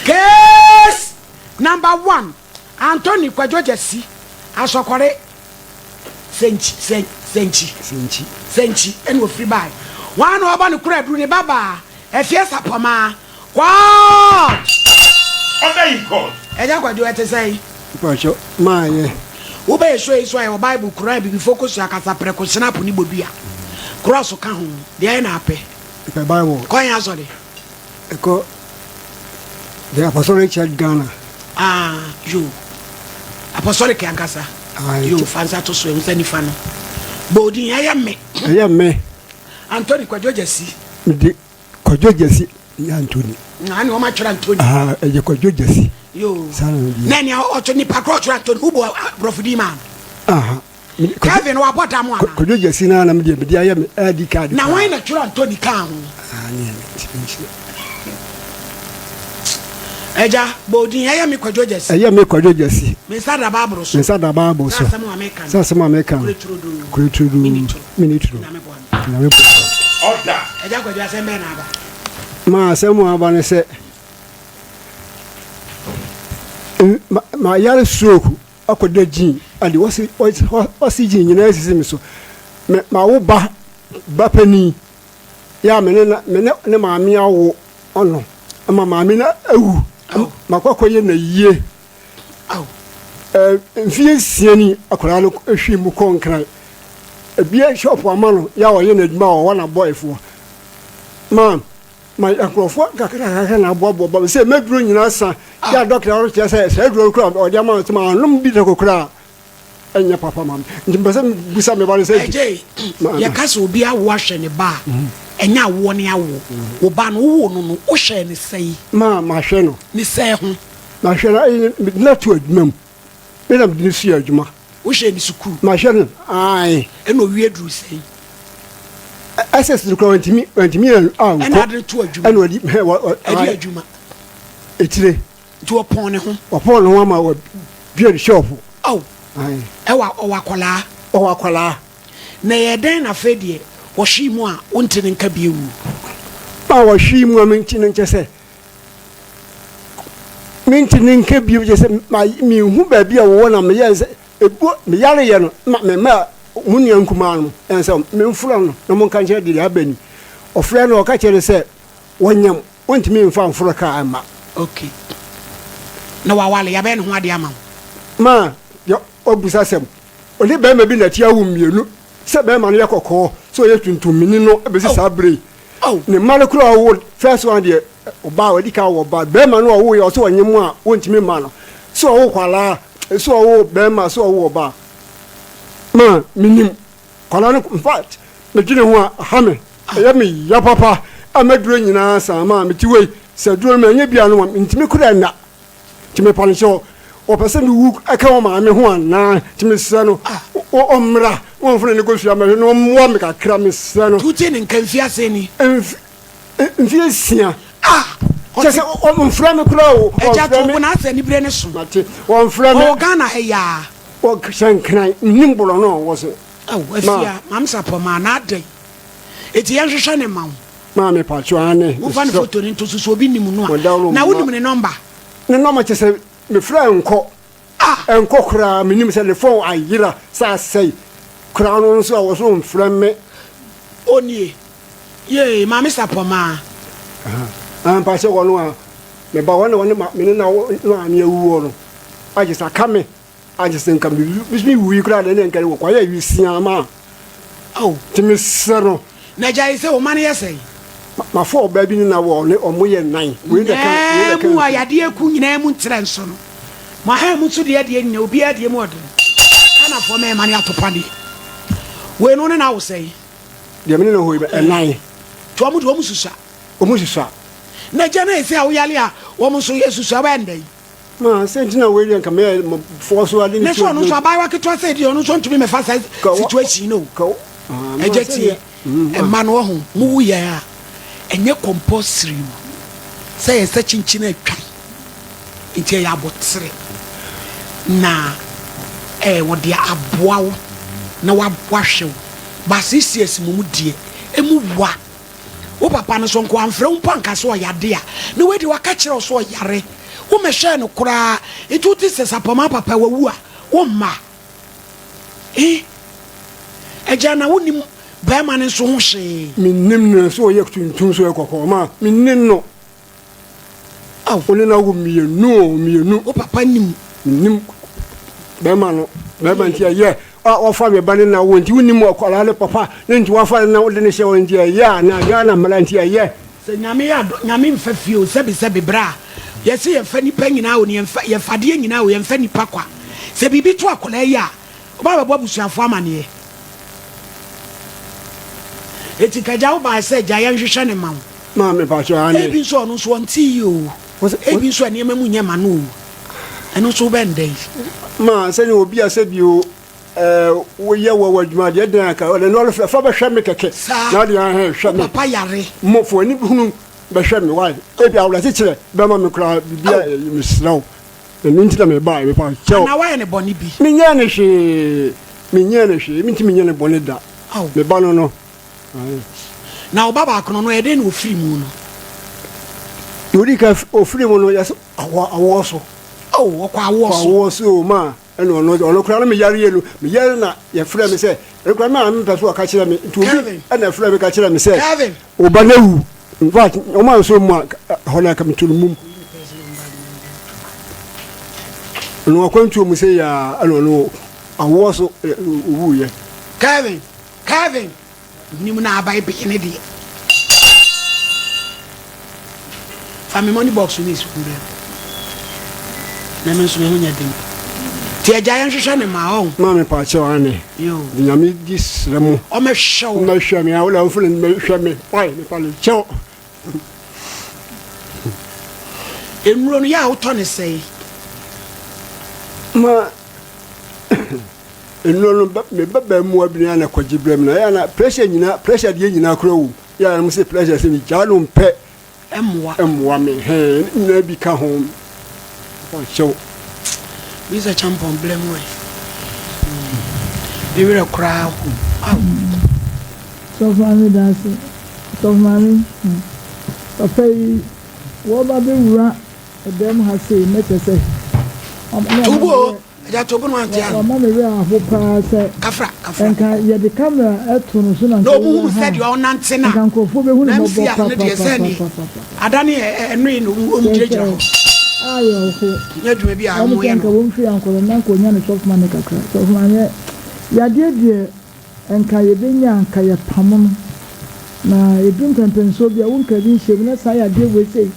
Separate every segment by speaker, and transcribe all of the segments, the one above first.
Speaker 1: Case number one, Anthony Kwadwo Gyasi, Asɔkɔre, Sɛnkyi, Sɛn, Sɛnkyi,
Speaker 2: Sɛnkyi.
Speaker 1: Sɛnkyi ɛna ofiri bae. Wɔn na ɔbɔ ne kora aduru ne babaa, Afie Sapɔmaa, Court!
Speaker 3: Order in court.
Speaker 1: Agya Kwadwo, ɛte sɛn?
Speaker 2: Mpakyɛ, maayɛ.
Speaker 1: Wobɛyɛ show yi so a, yɛwɔ Bible, Koran, Abibifo kosua, kasaprɛko, hynapo ne bodua. Krɔɔso ka ho. Deɛn na apɛ?
Speaker 2: Mepɛ Bible.
Speaker 1: Kɔ he asɔre?
Speaker 2: Ɛkɔ The Apostolic Church Ghana.
Speaker 1: Ah, yo. Apostolic ankasa.
Speaker 2: Ah,
Speaker 1: yo, fa nsa to so, nsa nifa no. Bɔ odin, ɛyɛ me.
Speaker 2: Ɛyɛ me.
Speaker 1: Anthony Kwadwo Gyasi.
Speaker 2: Mede Kwadwo Gyasi nyɛ Anthony.
Speaker 1: Na ne wɔn atwerɛ Anthony.
Speaker 2: Ah, ɛyɛ Kwadwo Gyasi.
Speaker 1: Yo.
Speaker 2: Saa na mede.
Speaker 1: Na nea ɔtɔ nipa korɔ ɔtwerɛ Anthony, wobɔ aborɔfo din maa no.
Speaker 2: Aha.
Speaker 1: Kevin wabɔ dam ana?
Speaker 2: Kwadwo Gyasi na na mede mede ayɛ me ID card.
Speaker 1: Na wɔn na twerɛ Anthony kaa ho.
Speaker 2: Ah, ne yɛ me nkyerɛ.
Speaker 1: Ɛgya, bɔ odin, ɛyɛ me Kwadwo Gyasi.
Speaker 2: Ɛyɛ me Kwadwo Gyasi.
Speaker 1: Me nsa da Bible so.
Speaker 2: Me nsa da Bible so.
Speaker 1: Sɛ asɛm a meka no.
Speaker 2: Sɛ asɛm a meka no.
Speaker 1: Kure turodoo.
Speaker 2: Kure turodoo.
Speaker 1: Mini turo.
Speaker 2: Mini turo.
Speaker 1: Nyame boa me.
Speaker 2: Nyame boa me.
Speaker 3: Order.
Speaker 1: Ɛgya Kwadwo, asɛm bɛn na aba?
Speaker 2: Ma asɛm a aba ne sɛ, mayare stroke. Akɔda gyin ade wɔsi wɔsi gyin nyinaa sisi me so. Me mawo ba ba panin yɛ a me ne na me ne ne maame awo ɔno ama maame no awu. Makɔ akɔyɛ na yie. Mfie nsia ni akwadaa no hwi mu kɔ nkran. Ebie shop ama no yɛ a ɔyɛ n'adwuma wɔ hɔ na bɔefoɔ. Ma Ma nkurɔfoɔ nkakrakakra na aboaboa ba sɛ mɛduro nyinaa sa yɛ a dɔkta no kyerɛ sɛ saa aduro no kora ɔde ama sɛ manom bi dako koraa ɛnyɛ papa ma me nti mpɛ sɛ mebusa me ba no sɛ
Speaker 1: ɛgye yɛka sɛ obi awo ahwɛ ne ba a ɛnyɛ awoɔ ne awoɔ wo ba no wowoo no no wohwɛɛ ne sɛe
Speaker 2: ma mahwɛ no
Speaker 1: ne sɛe ho
Speaker 2: mahwɛ no mede no ato adwuma mu me na mede no sua adwuma
Speaker 1: Wohwɛɛ no sukuu?
Speaker 2: Mahwɛ no, ae.
Speaker 1: Ɛna owie duru sɛn?
Speaker 2: SS no koraa wantumi wantumi ankɔ.
Speaker 1: Ɛna ade no to adwuma.
Speaker 2: Ɛna ɔde hɛ wɔ wɔ.
Speaker 1: Ɛde adwuma.
Speaker 2: Etire.
Speaker 1: Nti ɔpɔn ne ho.
Speaker 2: Ɔpɔn ne ho ama wɔ bue ne shop.
Speaker 1: Aw.
Speaker 2: Ae.
Speaker 1: Ɛwɔ ɔwɔ akwadaa.
Speaker 2: Ɔwɔ akwadaa.
Speaker 1: Na ɛyɛ dɛn na afei deɛ wɔhwee mu a wonte ne nka bio?
Speaker 2: A wɔhwee mu a mente ne nkyɛ sɛ Mente ne nka bio kyerɛ sɛ menhu baabi a wɔwɔ na meyɛɛ sɛ ebu meyareyɛ no ma mema mo nua nkumaa no ɛn sɛ memfrɛ no na monka nkyerɛ deɛ aba ni. Ɔfrɛ no ɔka kyerɛ no sɛ wɔnyam wɔntumi mfa mforo kaa mma.
Speaker 1: Okay. Na wawale yɛabɛyɛ ne ho adeɛ ama wo?
Speaker 2: Ma deɛ ɔbusa sɛm ɔne bɛrima bi na ɛte awo mmienu sɛ bɛrima no yɛ kɔkɔɔ sɛ ɔyɛ tuntum meni no bɛsi saa berɛ yi. Ne mma no koraa ɔwo first one deɛ ɔbaa ɔdi kan wɔ ba bɛrima no ɔwo yɛ ɔsɛ ɔnye mu a wɔntumi mma no sɛ ɔwo kwalaa sɛ ɔwo bɛrima sɛ ɔwo ɔbaa ma menim kwalaa no in fact medwene ho a aha me ɛyɛ me ya papa a maduro nyinaa saa ma mete wei sɛ duro no manyɛ bia no ma mentumi koraa nna Nti mepa no kyɛw, ɔpɛ sɛ mewu ka wɔ maame ho anaa? Nti mesrɛ no, ɔmmra na ɔmfa n'ani kɔsua mɛhwɛ na ɔmmoa me kakra, mesrɛ no.
Speaker 1: Nti wotee ne nka mfie asen ni?
Speaker 2: Mfie nsia.
Speaker 1: Ah!
Speaker 2: Kyɛ sɛ ɔmfrɛ me koraa o,
Speaker 1: Agya
Speaker 2: ɔmfrɛ
Speaker 1: to
Speaker 2: me.
Speaker 1: wo na asɛ anibere ne so.
Speaker 2: Mate, ɔmfrɛ me.
Speaker 1: Ɔwɔ Ghana ha yi aa.
Speaker 2: Ɔhyɛ Nkran, mennim borɔno a ɔwɔ so.
Speaker 1: Ao, Afia, Maame Sapɔmaa, na adɛn? Enti yɛnhwehwɛ no mma wo.
Speaker 2: Maame pacho aane
Speaker 1: Momfa ne
Speaker 2: mesrɛ.
Speaker 1: photo no nto so sɛ obi nim no a.
Speaker 2: Ɔdawuro
Speaker 1: Na
Speaker 2: mma.
Speaker 1: wonim ne number?
Speaker 2: Ne number kyɛ sɛ me frɛ nkɔ
Speaker 1: Ah!
Speaker 2: ɛnkɔ koraa menim sɛ ne phone ayera sɛ asɛe koraa no nso a wɔ so mfrɛ me.
Speaker 1: Onie. Yee Maame Sapɔmaa.
Speaker 2: Ahaa mpakyɛ wɔ no a me ba wɔ ne wɔ ne ma me ne na wɔ maame awuwɔ no agye sɛ aka me. Agye sɛ nka me wui koraa deɛ ne nka wɔkɔyɛ awisia ma
Speaker 1: Oh.
Speaker 2: nti mesrɛ no.
Speaker 1: Na gyae sɛ wo ma no yɛ sɛn?
Speaker 2: Mafa ɔbaa bi ne na wɔ ne ɔmo yɛ nan. Wei na ka wei na
Speaker 1: Nyinaa
Speaker 2: ka
Speaker 1: mu a
Speaker 2: nsu.
Speaker 1: yadeɛ ku nyinaa mu ntrɛ nso no. Mo ahan mu nso deɛ deɛ nyina obiara deɛ mu ɔden. Ghanafoɔ mɛɛma ne atopa deɛ. Wei no wo ne no awo sɛn?
Speaker 2: Deɛ me ne no hɔ yi ɛnan.
Speaker 1: Nti ɔmo deɛ ɔmo susua.
Speaker 2: Ɔmo susua.
Speaker 1: Na gya no ɛsɛ a woyale a wɔn nso yɛ susua wobɛyɛ no dɛn?
Speaker 2: Ma sɛ nti na wei deɛ nka mɛyɛ mfɔɔ so ade
Speaker 1: ne so ɔno nso abaayewa ketewa sɛ deɛ ɔno nso ntumi mɛfa saa situation no ɛgya tie ɛma no ɔho mo wu yɛn a ɛnyɛ compulsory o sɛ yɛn sɛ kyinkyin atwa nti ɛyɛ abotere na ɛɛ wɔde aboa wo na wahwɛ wo ba six years mo mu deɛ emu wa. Wo papa no so nko amfrɛ wo mpo anka sɛ ɔyade a, na wei deɛ waka kyerɛ wo sɛ ɔyare. Wommɛhwɛɛ no koraa. Nti wote sɛ Sapɔmaa papa wawu a, womma. Eh? Agya, na wonnim barima no nso ho hwee?
Speaker 2: Mennim no, sɛ ɔyɛ tuntum sɛ ɔyɛ kɔkɔɔ ma mennim no.
Speaker 1: Ao.
Speaker 2: Wo ne no awo mmienu o, mmienu.
Speaker 1: Wo papa nim.
Speaker 2: Mennim bɛrima no, bɛrima nti ɛyɛ a wɔfa me ba ne na wo nti wonim akwadaa no papa ne nti wafa ne na wode ne hyɛ hɔ nti ɛyɛ a na Ghana mmara nti ɛyɛ.
Speaker 1: Sɛ Nyame yɛ adɔ Nyame nfa fie o sɛbi sɛbi bra yɛse yɛfa nipa nyinaa o ne yɛnfa yɛfa adeɛ nyinaa o yɛnfa nipa kwa sɛ biribi to akwadaa yi a ɔba bɛbɔ abusuafoɔ amaneɛ eti kagya wo baa sɛ gya yɛnhwehwɛ ne ma wo.
Speaker 2: Maame pakyɛ ane.
Speaker 1: Ebi nso ɔno nso ɔnte yie o ebi nso nneɛma mu nyɛ ma no o ɛno nso wobɛ ndɛ yi.
Speaker 2: Ma sɛnea obi a sɛbi o ɛɛ woyɛ wɔ w'adwuma deɛ dan aka ɔde no ɔlefɛ fa bɛhwɛ me kɛkɛ
Speaker 1: Saa
Speaker 2: na ɔde ahɛn hwɛ
Speaker 1: wo
Speaker 2: me
Speaker 1: papa yare.
Speaker 2: mo fo ani hunu bɛhwɛ me wae ebi awerɛkyekyerɛ bɛma me koraa biribi a
Speaker 1: Ao.
Speaker 2: ɛyi mesrɛ wo ɛno nti na mebaeɛ mepa kyɛw.
Speaker 1: Anaa woayɛ no bɔne bi.
Speaker 2: Menyɛɛ no hwee menyɛɛ no hwee mentumi nyɛ no bɔne da
Speaker 1: Ao.
Speaker 2: me ba no no.
Speaker 1: Na wo ba baako no, ɔno ɛyɛ dɛn na ɔfiri mu no?
Speaker 2: Deɛ ɔdi kan ɔfiri mu no, yɛsɛ awɔ awoɔ so.
Speaker 1: Oh, ɔkɔ awoɔ so.
Speaker 2: Awoɔ so o ma ɛna ɔno ɔno koraa no meyare no meyare na yɛfrɛ me sɛ ɛno koraa maa mepɛ so ɔka kyerɛ me nti obi ɛna ɛfrɛ me ka kyerɛ me sɛ
Speaker 1: Kevin.
Speaker 2: ɔba no awu in fact wɔn a nso mu a hɔ no aka meto no mum ɔno akwantuo mu sɛ yaa ɛna ɔno awoɔ so ɔwuiɛ.
Speaker 1: Kevin. Kevin, Menim na abae bee ne deɛ. Fa me money box no esi brɛ me. Na me nso me ho nyɛ den. Ti agya yɛn hwehwɛ ne ma ɔn.
Speaker 2: Maame paakyɛw ane.
Speaker 1: Yo.
Speaker 2: De nyame di srɛ mo.
Speaker 1: Ɔmɛhwɛ wo.
Speaker 2: Ɔmɛhwɛ me a wala mfuna mɛhwɛ me. Wai me pa kyɛw.
Speaker 1: Nnuro no yɛ a wotɔ ne sɛe.
Speaker 2: Ma Nnuro no bɛ me ba bɛɛmoa bi na na kɔgye brɛ me na yɛ na pressure nyinaa pressure deɛ nyinaa kora wom yɛ na mo sɛ pressure sɛ me gyaa no mpɛ
Speaker 1: mmoa
Speaker 2: mmoa me hɛn nyinaa bi ka ho hyɛw.
Speaker 1: Bisa champɔn blɛ mu ɛ me werɛ koraa ho aw.
Speaker 4: Sɔfo maame daase sɔfo maame hmm papa yi wɔba bɛ wura ɛdɛm ha sei na kyɛ sɛ
Speaker 1: Tubu o. Agya to bo no ante ano.
Speaker 4: Wama me werɛ aho paa sɛ
Speaker 1: Kafra, kafra.
Speaker 4: nka yɛde camera to no so na
Speaker 1: Na
Speaker 4: nka
Speaker 1: ɔmo
Speaker 4: ɔwura
Speaker 1: hunu
Speaker 4: ha
Speaker 1: sɛdeɛ
Speaker 4: a,
Speaker 1: ɔnante no a,
Speaker 4: nka nkurɔfoɔ bɛhu no
Speaker 1: na
Speaker 4: mmɔbɔ
Speaker 1: MC a no deɛ sɛ ne
Speaker 4: papapapapapa.
Speaker 1: ada ne ɛnoe na ɔmo
Speaker 4: Kyerɛ
Speaker 1: gyinagyina
Speaker 4: sɛ
Speaker 1: hɔ.
Speaker 4: awerɛho.
Speaker 1: Nyɛ adwuma bi a
Speaker 4: Ɛne
Speaker 1: ɔmo
Speaker 4: sɛ
Speaker 1: yɛ
Speaker 4: nka
Speaker 1: no.
Speaker 4: wɔmfiri ankɔ no na nka ɔnya ne sɔfo ma no kakra. Sɔfo maame, yadeɛ deɛ nka yɛbɛnya a nka yɛpamo no. Na ɛduru mpɛnpɛnsoɔ bi a wonka bi nhyɛ mu na saa yadeɛ wei sei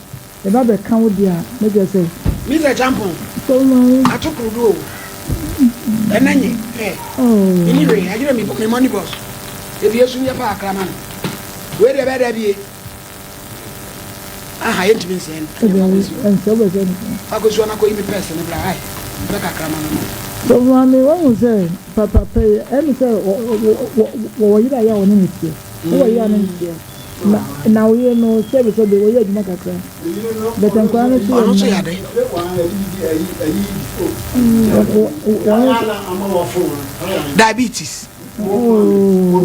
Speaker 4: Ɛba bɛka wo deɛ a, na kyerɛ sɛ.
Speaker 1: Misa Kyampong, ato korodo o, ɛnɛ nye ɛ, menni hwee, agyerɛ me me money box, ebie so nyɛ paa kra ma no, wei deɛ ɛbɛyɛ dɛ abie, aha yɛntumi nsɛe no, ɛdeɛ fa kɔsi hɔ, fa kɔsi hɔ na kɔyi me pɛɛse no bra, ai, mpɛ kakra ma no no.
Speaker 4: Sɔfo maame, wahu sɛ papa pɛ yi, ɛne sɛ wɔwɔ yere a yɛ a wɔne no teɛ, wowɔ yere a ne no teɛ. Na na wo yere no sɛbi sɛbi wɔyɛ adwuma kakra but nkwadaa no so yɛ
Speaker 1: Ɔno nso
Speaker 4: nnan.
Speaker 1: yɛ ade. Diabetes.
Speaker 4: Oh.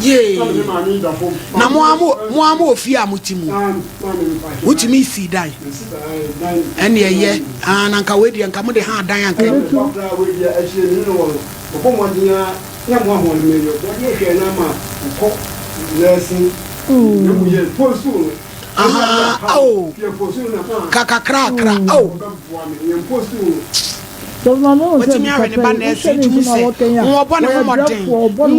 Speaker 1: Yee. Na mo ara mo mo ara mo wɔ fie a mo te mu. Wotumi sii dan. Ɛne ɛyɛ ah na nka wei deɛ nka mo de ha dan anka. Ahaa oh ka kakrakra oh. Watumi ahwɛ ne ba nɛɛse tumi sɛ wɔbɔ ne ho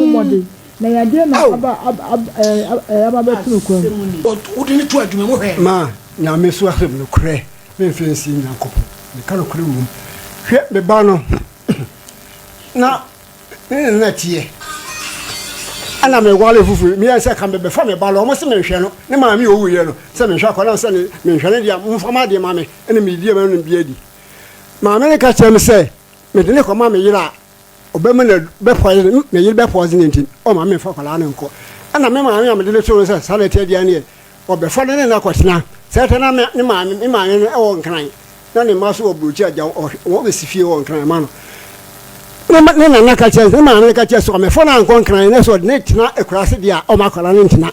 Speaker 1: mmɔden.
Speaker 4: Na yadeɛ na
Speaker 1: Ao!
Speaker 4: aba ab ab ɛɛ ɛɛ aba abɛto no kwan
Speaker 1: Asɛm
Speaker 4: mu.
Speaker 1: ni. Wode no to adwuma mu hwɛ.
Speaker 2: Ma Nyame so asɛm nokorɛ memfa nsie Nyankopɔn meka nokorɛ wom hwɛ me ba no na me ne no teɛ ɛna me wale foforo meyɛ sɛ ka mebɛfa me ba no ɔmo se menhwɛ no ne maame owuiɛ no sɛ menhwɛ akwadaa no sɛ ne menhwɛ no deɛ momfa m'adeɛ ma me ɛna medi ma no bi adi maame no ka kyerɛ me sɛ mede ne kɔma me yere a Ɔbɛma no bɛpoison me yere bɛpoison no nti ɔma memfa akwadaa no nkɔ. Ɛna me maame a mede no too no sɛ saa na ɛteɛ deɛ neɛ ɔbɛfa no ne no akɔtena. Sɛ ɛtɛ na ne maame me maame no wɔ Nkran na ne mma nso wɔ Burokyi agya wɔn bɛsi fie wɔ Nkran ma no. Ne ma ne nana ka kyerɛ ne maame ka kyerɛ sɛ ɔmɛfɔ no ankɔ nkran na sɛ ɔde ne tena akuraase deɛ a ɔma akwadaa no ntena.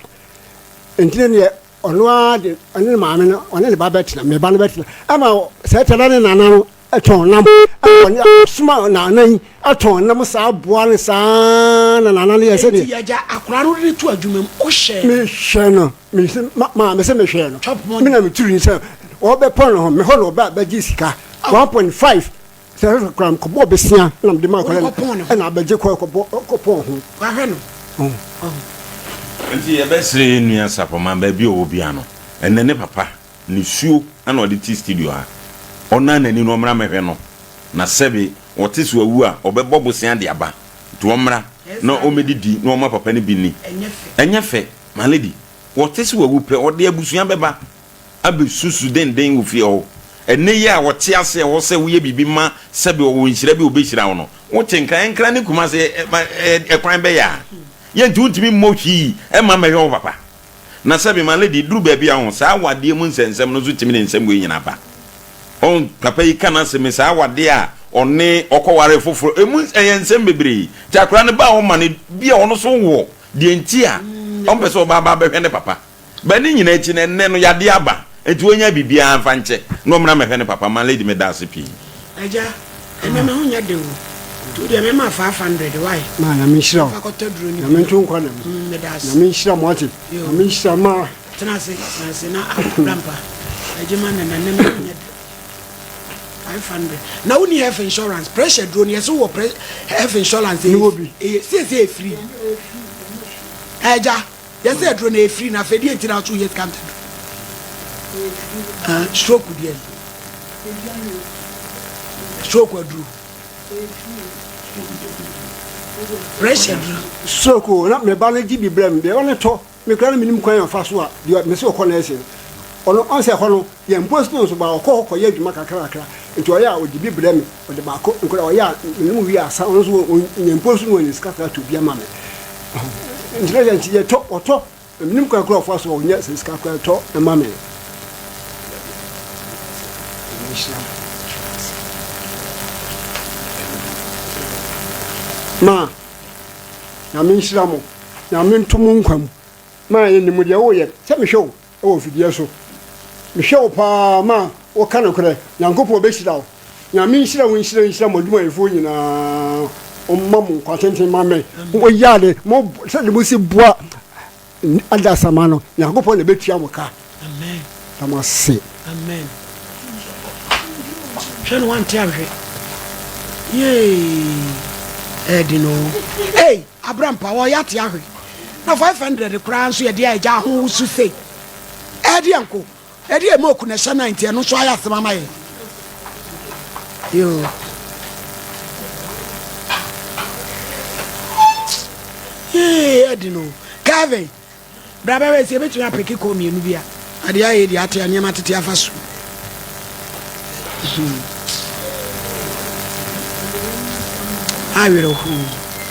Speaker 2: Nti ne deɛ ɔno ara de ɔne ne maame no ɔne ne ba bɛtena me ba no bɛtena ɛma sɛ ɛtɛ na ne nana no tɔn nam ɛma ɔne ɔsoma nana yi atɔn nam saa boa no saa na nana no yɛ sɛdeɛ.
Speaker 1: Enti agya akwadaa no de no to adwuma mu wohyɛɛ no.
Speaker 2: Mehwɛ no mese ma maame sɛ mehwɛɛ no me na meturu ne sɛ ɔbɛpɔn ne ho me hɔ na ɔba bɛgye sika 1.5 Sɛ ɛhwɛ koraa mekɔbɔɔ besia na mede maa akwadaa no ɛna abɛgye kɔ kɔbɔ kɔpɔn ho.
Speaker 1: Wahwɛ no.
Speaker 3: Nti yɛbɛsrɛ yɛn nua Sapɔman baabi a ɔwɔ biara no, ɛnnɛ ne papa nisuo na ɔde te studio ha. Ɔnnan n'ani na ɔmmra mmɛhwɛ no, na sɛbe ɔte sɛ wawu a, ɔbɛbɔ bosea de aba. Nti ɔmmra na ɔmmɛdidi na ɔmma papa no bi nni. Ɛnyɛ fɛ, my lady. Ɔte sɛ wawu pɛ, ɔde abusua bɛba. abɛsusu denden wɔ fie hɔ. Ɛnnɛ yi a wɔte ase a ɛwɔ sɛ woyɛ biribi ma sɛbe ɔwɔ nhyira bi a ɔbɛhyira wo no, wote Nkran, Nkran ne Kumase ɛkwan bɛyɛ a, yɛ nti wontumi mmɔ hwii mma mmɛhwɛ wo papa. Na sɛbe my lady, duru baabi a ho, saa awadeɛ mu nsɛnsɛm no nso tumi de nsɛm wei nyinaa ba. Ɔn, papa yi ka n'asɛm yi, saa awadeɛ a ɔne ɔkɔwaree foforɔ, ɛmu ɛyɛ nsɛm bebree. Nti akwadaa no ba a ɔma no, bi a ɔno nso wɔ deɛ nti a ɔmpɛ sɛ ɔba aba abɛhwɛ ne papa. But ne nyinaa akyi no ɛnnɛ no yadeɛ aba nti wanya biribiara mfa nkyɛ na ɔmmra mmɛhwɛ ne papa. My lady meda ase pii.
Speaker 1: Agya, ɛnɛ me ho nyɛ den o, nti wo deɛ mɛma 500 wai?
Speaker 2: Ma Nyame nhyira wo.
Speaker 1: Fa kɔtɔ duro no bi.
Speaker 2: Nyame nto nkwa nna mu.
Speaker 1: Mm, meda ase.
Speaker 2: Nyame nhyira mo ate.
Speaker 1: Yo.
Speaker 2: Nyame nhyira ma.
Speaker 1: Tena ase, tena ase na abra mpa. Agye ma nana, ɛnɛ me ho nyɛ den. 500. Na wonni health insurance, pressure duro no yɛse wowɔ pre health insurance.
Speaker 2: Mewɔ bi.
Speaker 1: Ɛyɛ, siesie ɛfiri. Agya. Yɛ sɛ aduro no ɛfiri na afei deɛ nti na so yɛ sika ntɛm ah stroke deɛ stroke aduro pressure duro.
Speaker 2: Stroke o na me ba no gye bi brɛ me deɛ ɔne tɔ me kura no menim kwan a ɔfa so a deɛ me sɛ ɔkɔ nɛɛse no ɔno ɔn sɛ ɛhɔ no yɛn post no nso ba ɔkɔ hɔ kɔyɛ adwuma kakra kakra nti ɔyɛ a ɔgye bi brɛ me ɔde baako nkora ɔyɛ a menom wie asa ɔno nso yɛn post no ɔnya sika kakra tɔ bi ama me. Nti na nti yɛtɔ ɔtɔ menim kwan kora ɔfa so ɔnyɛ sɛ sika kora tɔ ɛma me. Ma nyame nhyira mo nyame nto mo nkwa mu ma yɛnim deɛ woyɛ sɛ mehwɛ wo wɔ mfidie so mehwɛ wo paa ma woka nokorɛ nyankopɔn bɛhyira wo Nyame nhyira wo nhyira nhyira mo adwumayɛfoɔ nyinaa ɔmma mo nkwa tenten ma me mo yɛ ade mo sɛde mo si boa adasama no Nyankopɔn na ɛbɛtua mo ka
Speaker 1: Amen.
Speaker 2: Da mo ase.
Speaker 1: Amen. Hwɛ no wante ahwɛ. Yee. Ɛdi no. Hey, Abrampa wɔ yate ahwɛ. Na 500 koraa nso yɛde a ɛgya ho wusu sei. Ɛdi anko. Ɛde ɛmu oku na ɛhyɛ nan nti ɛno nso ayɛ asɛm ama yɛn. Yoo. Yee ɛde no. Kevin, bra bɛwɛ sɛ yɛbɛtumi apeke kɔɔ mmienu bi a. Adeɛ ayɛ deɛ ate a nneɛma tete afa so. Hmm. Awerɛhoɔ.